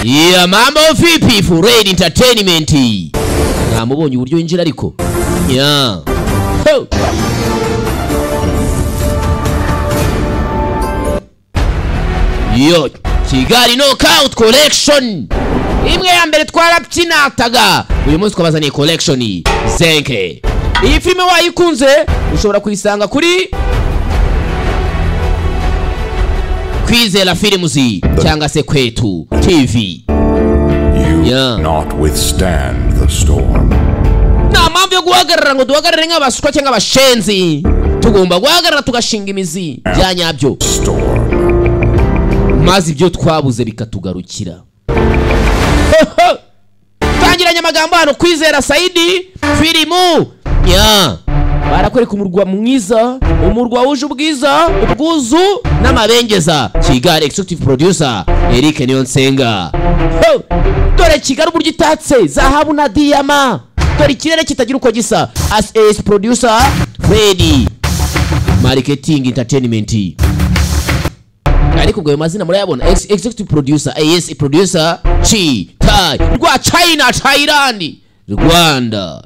Ya mambo vipi Fred Entertainment. Namubonye uburyo yinjira ariko. Ya. Ho. Yo, Kigali Knockout Collection. Imwe ya mbere twarabyinataga. Uyu munsi twabazaniye collection Zenke. Iyi filime wayikunze ushobora kuyisanga kuri Kwizera Films cyangwa se Kwetu TV. You not withstand the storm. Nta mpamvu yo guhagarara ngo duhagarare nk'abaswa cyangwa abashenzi. Tugomba guhagarara tugashinga imizi bya nyabyo. Maze ibyo twabuze bikatugarukira. Tangiranye amagambo hano Kwizera Saidi filimu. Ya. Barakwereka umurwa mwiza, umurwa wuje ubwiza, ubwuzu n'amabengeza. Kigali Executive Producer Eric Niyonsenga. Dore Kigali uburyo itatse zahabu na diyama. Dore ikirere kitagira uko gisa. As AS Producer Freddy Marketing Entertainment. Ariko ubwo ayo mazina murayabona. Executive Producer AS Producer Chi Tai rwa China Thailand Rwanda.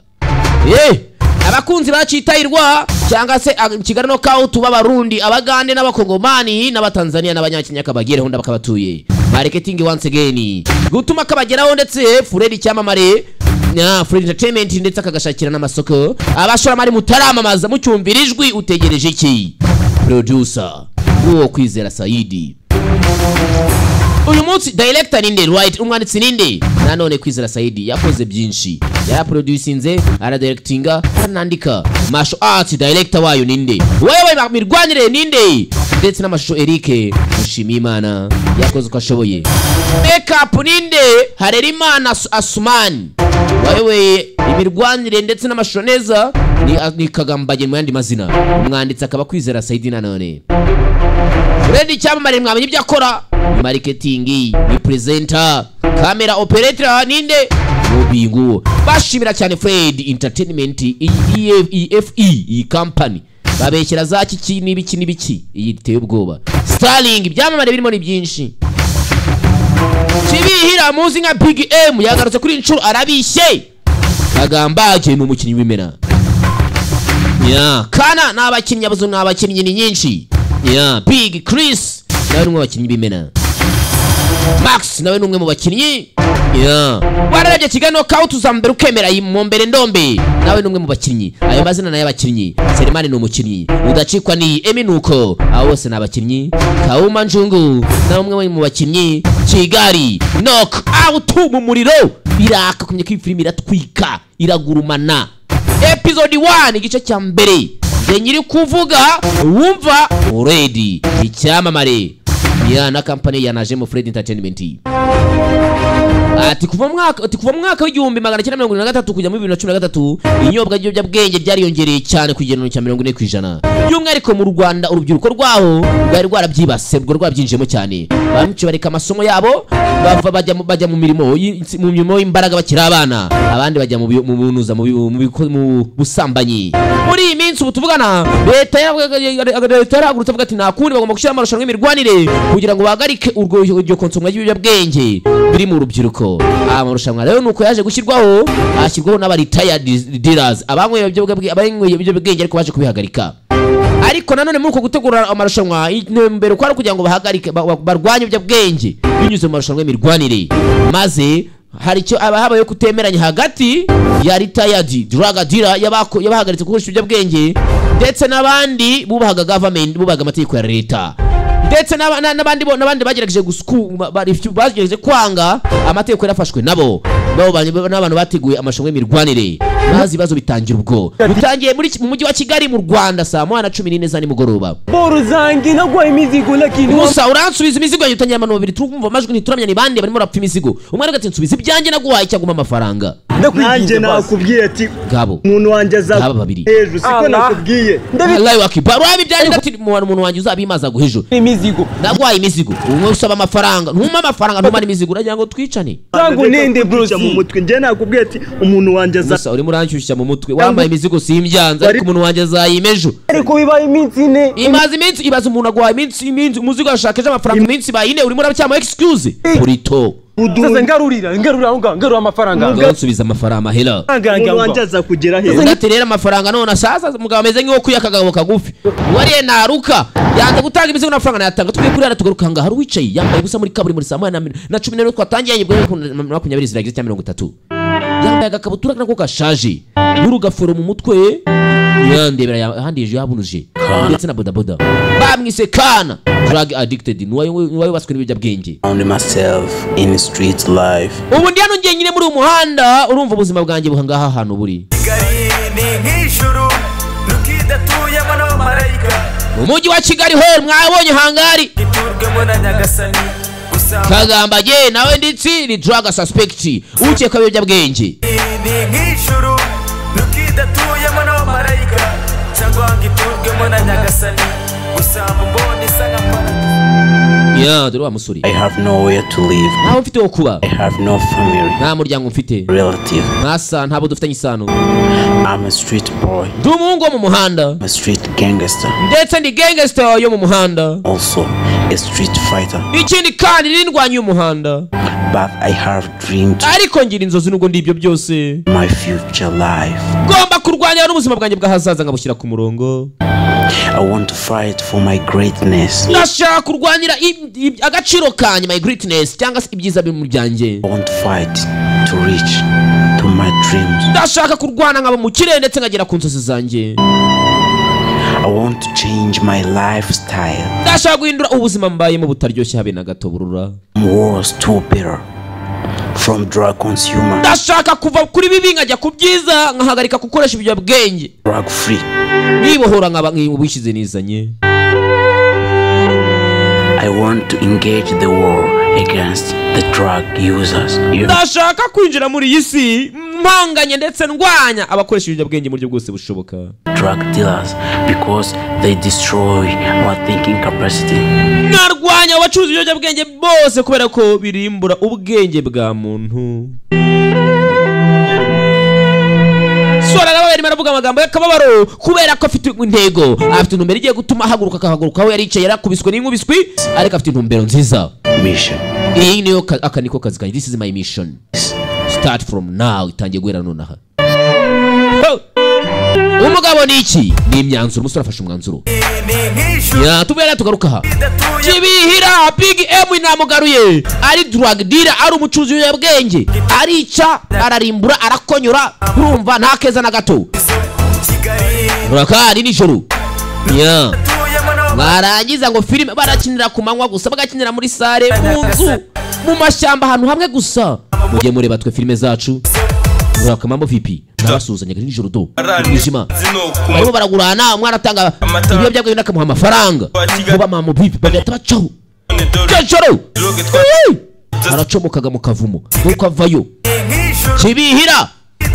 Abakunzi bacitayirwa cyangwa se Kigali Knockout b'Abarundi, Abagande n'Abakongomani n'Abatanzania n'Abanyakenya kabagereho ndabakabatuye. Marketing once again gutuma kabageraho ndetse Fred cyamamare na Fred Entertainment ndetse akagashakira n'amasoko. Abashoramari mutaramamaza mucyumvira ijwi utegereje iki? Producer uwo Kwizera Saidi. Uyu munsi director ninde, right, umwanditsi ninde? Nanone Kwizera Saidi yakoze byinshi. Yaraproducinze, aradirectinga, aranandika. Martial arts director wayo ninde? Wewe mirwanire ninde? Ndetse n'amashusho Eric Mushimiyimana yakoze uko ashoboye. Makeup ninde? Harerimana Asumani. Wewe imirwanire ndetse n'amashusho neza ni Kagambage mu yandi mazina. Umwanditsi akaba Kwizera Saidi nanone. Fred cyamamare mwamenye ibyo akora. Marketing ni presenter, camera operator ninde? Mubingu. Bashimira cyane Fred Entertainment EFE iyi company. Babeshyira za kiki n'ibiki n'ibiki iyi iteye ubwoba. Starling ibyamamare birimo ni byinshi. Kibihira muzi nka Big M yagarutse kuri inshuro arabishye. Kagambage ni umukinnyi w'imena. Ya, kana n'abakinnyi abazo n'abakinnyi ni nyinshi. Ya, Big Chris nawe numwe bakinnyi b'imena. Max nawe numwe mu bakinnyi. Ya. Wararebye Kigali Knockout za mbere ukemera imombere ndombe. Nawe numwe mu bakinnyi. Ayo mazina nayo abakinnyi. Selemani ni umukinnyi. Udacikwa ni Eminuko. Abo bose ni abakinnyi. Kauma Njungu nawe umwe mu bakinnyi. Kigali Knockout mu muriro. Biraka kumye ko filime iratwika, iragurumana. Episode 1 igice cya mbere. Nyiri kuvuga wumva already icyamamare ya na company ya Najemo Fred Entertainment. Ati kuva mwaka w'1973 kujya muri 2013 inyobwa ry'ibiyobyabwenge byariyongereye cyane ku kigereranyo cya 40%. By'umwihariko mu Rwanda urubyiruko rwaho rwari rwarabyibase, rwo rwabyinjiyemo cyane. Bamwe bareka amasomo yabo bava bajya mu mirimo y'imbaraga bakiri abana, abandi bajya mu bunuza mu busambanyi. Muri iyi minsi ubu tuvugana leta yarahagurutse avuga ati nta kundi bagomba gushyira amarushanwa y'imirwanire kugira ngo bahagarike urwo iryo konsomwa ry'ibiyobyabwenge biri mu rubyiruko. Amarushanwa rero nuko yaje gushyirwaho, ashyirwaho n'aba retired dealers, abanyweye ibiyobyabwenge ariko baje kubihagarika. Ariko nanone muri uko gutegura amarushanwa intembero kwari kugira ngo bahagarike barwanye ibiyobyabwenge binyuze mu marushanwa y'imirwanire. Maze hari icyo abahabaye kutemeranya hagati ya retired drug dealer yabahagaritse gukoresha ibiyobyabwenge ndetse n'abandi bubahaga government, bubahaga amategeko ya leta, ndetse n'abandi bagerageje bagerageje kwanga amategeko yarafashwe nabo n'abantu bateguye amarushanwa y'imirwanire. Maze ibibazo bitangira ubwo bitangiye muri mu mujyi wa Kigali mu Rwanda saa 1:14 za nimugoroba. Boro zange nagwaye imizigo lakini Musa uransubiza imizigo yanjye. Utangira abantu babiri turumva amajwi ntituramenya ni bande barimo rapfa imizigo. Umwe ariko ati nsubiza ibyanjye naguhaye cyangwa amafaranga. Nanjye nakubwiye ati gabo umuntu wanjye azaba babiri hejuru siko nakubwiye. Allahu akbar. Urabi ibyanjye ati umuntu wanjye uzabimaza guhejo imizigo. Naguhaye imizigo. Umwe usaba amafaranga, ntuma amafaranga ntuma imizigo uragira ngo twicane. Zangu ninde Bruce mu mutwe nje nakubwiye ati umuntu wanjye azaba. Musa urimo uranshyushya mu mutwe wambaye imizigo simbyanze ariko umuntu wanjye azayimejo. Ariko bibaye iminsi ine. Imaze iminsi ibaza umuntu aguhaye iminsi umuzigo ashaka ejo amafaranga iminsi bayine urimo uracyama excuse. Purito. Sasa ngarurira, ngarura aho ngaho, ngarura amafaranga. Ngaho nsubiza amafaranga, amahera. Umuntu wanjye aza kugera he? Undi ati rero amafaranga none asaza. Umugabo ameze nk'uwo kuya akagabo kagufi wariye naruka, yanze gutanga imizigo n'amafaranga nayatanga. Tuvuye kuri hano tugaruka ngaha, hari uwicaye yambaye ubusa muri kaburimbo saa 1:10 twatangiye, yibwe 20 zirageze cyangwa 30, yambaye agakabutura nako gashaje n'urugafuro mu mutwe, yandebera ahandi hejuru yabunuje ndetse na bodaboda. Bamwise Kana, drug addicted, nuwayo baswe n'ibiyobyabwenge. Found myself in street life. Ubu ndi hano njyenyine muri uyu muhanda. Urumva ubuzima bwanjye buha ngaha ahantu buri Kigali ni nk'ijuru rukidatuyemo n'abamarayika. Mu mujyi wa Kigali ho mwabonye hangari. Giturwemo na Nyagasani gusa. Kagambage nawe nditsi ni drug suspect, ukeka ibiyobyabwenge. Ni nk'ijuru rukidatuyemo n'abamarayika cyangwa ngo iturwemo na Nyagasani, gusa mu mboni isa nka paradizo. Ya dore wa musore. I have nowhere to live. Ntaho mfite wo kuba. I have no family, Nta muryango mfite, relative. ntasa ntabwo dufitanye isano. I'm a street boy, Ndi umuhungu wo mu muhanda, a street gangster, ndetse ndi gangster yo mu muhanda, also a street fighter. Ikindi kandi n'indwanyi y'umuhanda. But I have dreamed Ariko ngira inzozi nubwo ndi ibyo byose. my future life. Ngomba kurwanya n'ubuzima bwanjye bw'ahazaza nkabushyira ku murongo. I want to fight for my greatness. Ndashaka kurwanira agaciro kanjye, my greatness, cyangwa se ibyiza biri mu byanjye. I want to fight to reach to my dreams. Ndashaka kurwana nkaba mu kirere ndetse nkagera ku nzozi zanjye. I want to change my lifestyle. Ndashaka guhindura ubuzima mbayemo butaryoshye habe na gato, burura. Was too bitter from drug consumer, Ndashaka kuva kuri bibi nkajya ku byiza, nkahagarika gukoresha ibiyobyabwenge, drug free. nibohora nkaba nk'ubishyize nizanye. I want to engage the war against the drug users. You Ndashaka kwinjira muri iyi si mpanganye ndetse ndwanya abakoresha ibiyobyabwenge mu buryo bwose bushoboka. drug dealers, because they destroy our thinking capacity. Nkarwanya abacuruza ibiyobyabwenge bose kubera ko birimbura ubwenge bwa muntu. Sora arababaye, arimo aravuga amagambo y'akababaro kubera ko afite intego, afite intumbero igiye gutuma ahaguruka, akahaguruka aho yari yicaye yarakubiswe n'inkubiswi, ariko afite intumbero nziza. Mission. Iyi niyo aka niko kazi kanjye. This is my mission, start from now, itangiye guhera nonaha. Ho! Umugabo ni iki? Ni imyanzuro. Umusore afashe umwanzuro. Ni nk'ijuru Ya tubera tugaruka aha. idatuye Kibihira Big M namugaruye, ari drug dealer, ari umucuruzi w'ibiyobyabwenge, arica, ararimbura, arakonyora. Urumva nta keza na gato. Kigali Urakari nijoro ya tuyemo n'abamarayika. Barangiza ngo filime barakinira ku manywa gusa, bagakinira muri sare, mu nzu, mu mashyamba, ahantu hamwe gusa. Mujye mureba twe filime zacu. Urakamamo vipi? Nabasuhuzanyaga nijoro do umwijima, barimo baragurana, umwana atanga ibiyobyabwenge undi akamuha amafaranga. Vuba mama vipi, bagahita bacaho iryo joro. Uy! Aracomokaga mu kavumo nuko avayo. Nk'ijuru Kibihira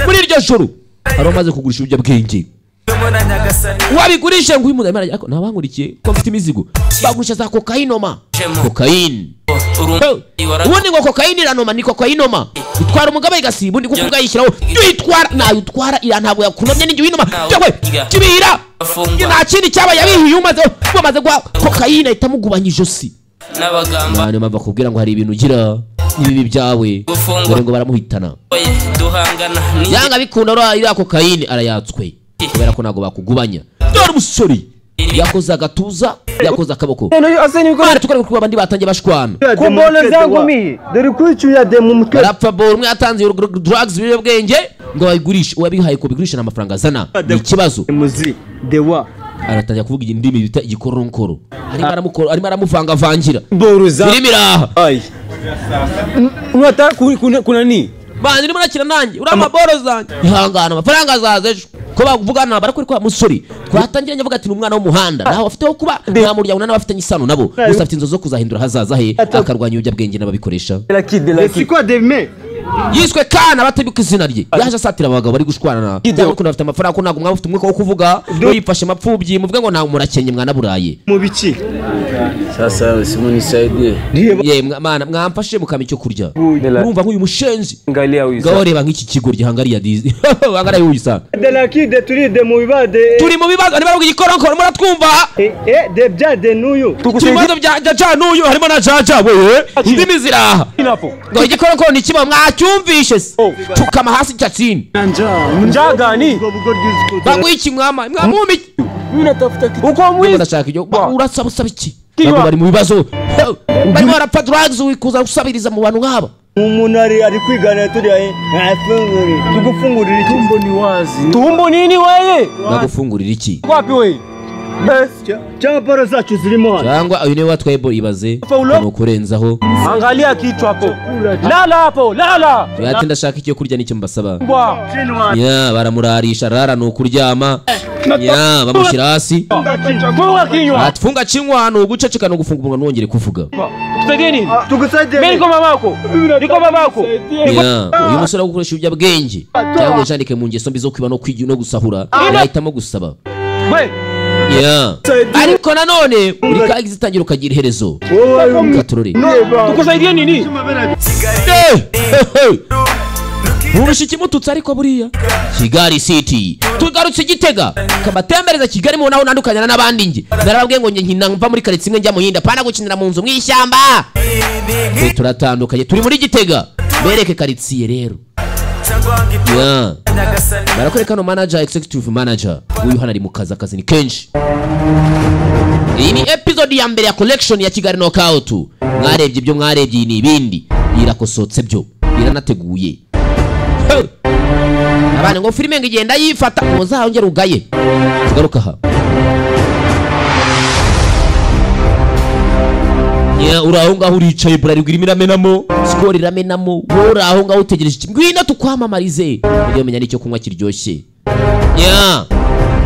muri iryo joro hari umaze kugurisha ibiyobyabwenge. tuyemo na Nyagasani. Wabigurishe ngo uyu muntu arimo arajya, ariko ntabankurikiye ko mfite imizigo. Bagurisha za kokayinoma, kokayine. Ubundi ngo kokayine iranoma, ni kokayinoma itwara umugabo igasiba undi, kuko ubwayishyiraho tuyitwara nayutwara iriya ntabwo yakunomye n'ingihe uyinoma. Yewe Kibihira, nta kindi cyaba yabihiye, umaze bamaze guha kokayine ahita amugubanya ijosi. N'abagamba. Niyo mpamvu bakubwira ngo hari ibintu ugira ibibi byawe. Gufungwa. Dore ngo baramuhitana. Duhangana. Yanga bikunda uriya iriya kokayine arayatswe kubera ko ntabwo bakugubanya. Dore umusore yakoze agatuza, yakoze akaboko. Bana tukareba ko abandi batangiye bashwana. Kubona zangumiye Dore kwicuya de mu mutwe. Barapfa bora umwe yatanze iyo drugs, ibiyobyabwenge, ngo babigurishe. Uwabihaye ko bigurisha nta mafaranga azana, ni ikibazo. Muzi dewa. Aratangira kuvuga indimi bita igikoronkoro, arimo aramukoro, arimo aramuvangavangira. Boruza. Filime iraha. Ai. Unataka kuna nini? Bana ndimo nakina nanjye uriya maboro zanjye, ihangana, amafaranga azaza ejo. Ko bavugana barakuri kwa musore twatangiranye avuga ati ni umwana w'umuhanda, ntaho afite ho kuba, nta muryango n'abafitanye isano nabo, gusa afite inzozi zo kuzahindura ahazaza he, akarwanya ibiyobyabwenge n'ababikoresha. Lakini lakini. C'est quoi demain? Yiswe Kana batibuka izina rye. Yaje asatira abagabo bari gushwana. Cyangwa ukuntu bafite amafaranga ko ntabwo mwaba mufite umwuka wo kuvuga. Yifashe mapfubyi muvuge ngo ntabwo murakenye mwana buraye. Mu biki? Sasa simunisaidie. Ye mwana mwamfashe mukama icyo kurya. Urumva nk'uyu mushenzi. Ngaho reba nk'iki kigo gihangariya dizi. Hangariya uyisa. De la kide turi de mu bibade. Turi mu bibazo niba igikoronkoro muratwumva. De bya de nuyu. Turi mu bibazo bya ja nuyu harimo na jaja wewe. Indimi ziraha. Ngo igikoronkoro ni kiba mwacyumvishe se. Tukama hasi cyatsini. Njagani. Baguha iki mwama? Mwamumi. Uko mwizi. Ndashaka ibyo. Urasaba usaba iki? Ntabwo bari mu bibazo. Barimo barapfa drugs wikuza gusabiriza mu bantu nk'aba. Umuntu ari kwigana turi ahe afungure tugufungurira iki? Tumbo ni wazi. Tumbo nini wewe? Nagufungurira iki? Wapi wewe? Cyangwa baro zacu zirimo hano. Cyangwa uyu niwe watwaye bo ibaze no kurenzaho. Angalia kichwa hapo. Lala hapo, lala. Yati ndashaka icyo kurya nicyo mbasaba. Ya baramurarisha rara no kuryama. Ya bamushyira hasi. Funga kinywa. Atifunga kinywa no guceceka no gufunga umunwa nongere kuvuga. Tukusaidie nini? Tukusaidie. Mimi niko mamako. Niko mamako. Ya uyu musore gukoresha ibiyobyabwenge cyangwa yandike mu ngeso mbi zo kwiba no kwigira no gusahura yahitamo gusaba. We Yeah. Ariko nanone uri kagize itangira ukagira iherezo. Katurore. Tukusaidie nini? Mubishe kimututse ariko buriya. Kigali City. Tugarutse Gitega. Kabatembereza Kigali mu naho nandukanyana n'abandi nge. Narababwiye ngo nge nkina mva muri quartier imwe njya mu yindi apana gukinira mu nzu mwishyamba. Turatandukanye turi muri Gitega. Bereke quartier rero. Yeah. Barakwereka no manager, executive manager. Uyu hano ari mu kazi, akazi ni kenshi. Iyi ni episode ya mbere ya collection ya Kigali Knockout. Mwarebye ibyo mwarebye ni ibindi. Irakosotse byo. Iranateguye. Abana ngo filime ngigenda yifata muzahongera ugaye. Tugaruka aha. Yeah, uraho ngaho uricaye burari iramenamo, skor iramenamo, wowe uraho ngaho utegereje iki? Ngwino tukwamamarize. Ujye umenya n'icyo kunywa kiryoshye. Yeah.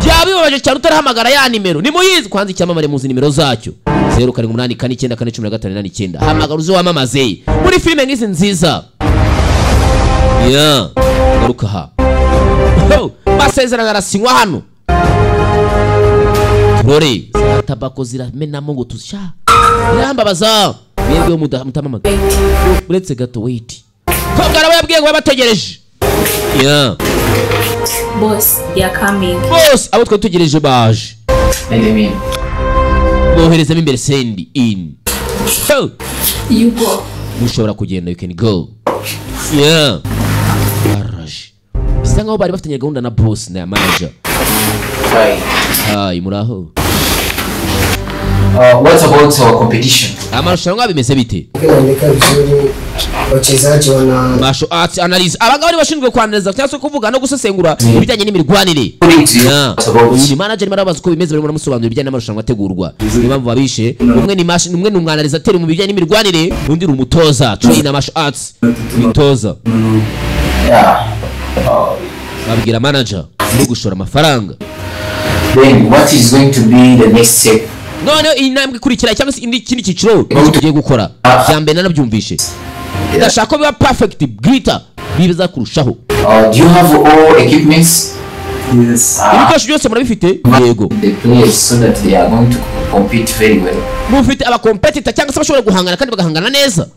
Byabibabaje cyane utarahamagara ya nimero. Ni muyizi kwanza icyamamare muzi nimero zacyo. 0784 941589. Hamagara uze wamamaze. Muri filime nk'izi nziza. Yeah. Garuka aha. Masezerano arasinywa hano. Turore, tabako ziramenamo ngo tusha. Birambabaza mwebwe mutamamaga uretse gato wait kobwa arababwiye ngo babategereje. Yeah. Boss, they are coming. Boss, abo twe tugereje baje. Boherezemo imbere send in. So, you go. Mushobora kugenda, you can go. Yeah. Baraje. Bisa nkaho bari bafitanye gahunda na boss na manager. Hi. Hi, muraho. What about our competition? Amarushanwa bimeze bite? Inaandika vizuri wachezaji wana Martial arts analysis. Abangaba bari bashinzwe kwanaliza cyangwa se kuvuga no gusesengura ibijyanye n'imirwanire. Uyu ni manager marabaza uko bimeze barimo baramusobanurira ibijyanye n'amarushanwa ategurwa. Niyo mpamvu babishe umwe ni machine, umwe ni umwanalizateur mu bijyanye n'imirwanire, undi ni umutoza trainer martial arts umutoza. Babwira manager no gushora amafaranga. Then what is going to be the next step? None intambwe ikurikira cyangwa se indi kindi cyiciro tugiye gukora bya mbere nanabyumvishe. Ndashaka ko biba perfect glitter biza kurushaho. Do you have all equipments? Yes. Ibikoresho byose murabifite? Yego. The players so that they are going to compete very well. Mufite aba competitor cyangwa se bashobora guhangana kandi bagahangana neza.